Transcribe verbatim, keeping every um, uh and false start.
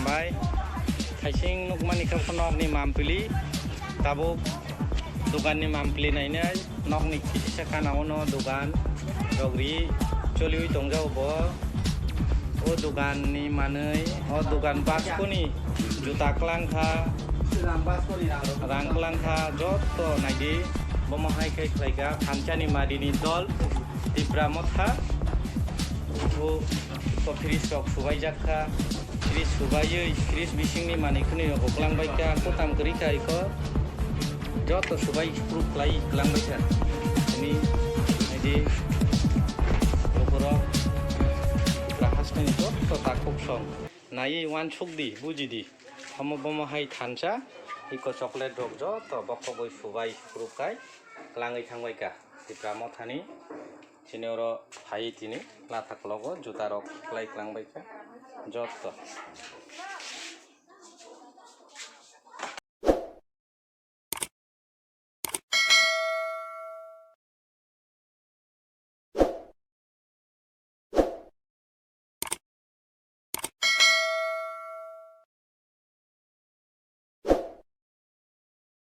Bai, thaising nukmani khe nokni mampili, tabuk doganni mampili nainai, nokni kisa kanao no dogan rok ri choliwi tongjago bo. O doganni manwi, o dogan baskoni juta klangkha, rang klangkha, jotto naidi, bomo hai khe khlaikha, thansani madini dol, Tipra Motha, o, o fridge rok subaijak kha. Fridge subaiwi, fridge bisingni manwi khwnwi rok kwlangbaikha, kutam kwrwi kha iko. Joto subai proof khlai kwlangbaikha. Ani, naidi, lukurok, Tripura hasteni joto takhuk song. Naiwi uansuk di, buji di. Omo bomo hai thansa, iko chocolate rok joto bokhogwi subai proof khai kwlangwi thangbaikha. Tipra Mothani. Chini oro phai tini lathak logo juta rok kwlai kwlang bai kha jotto.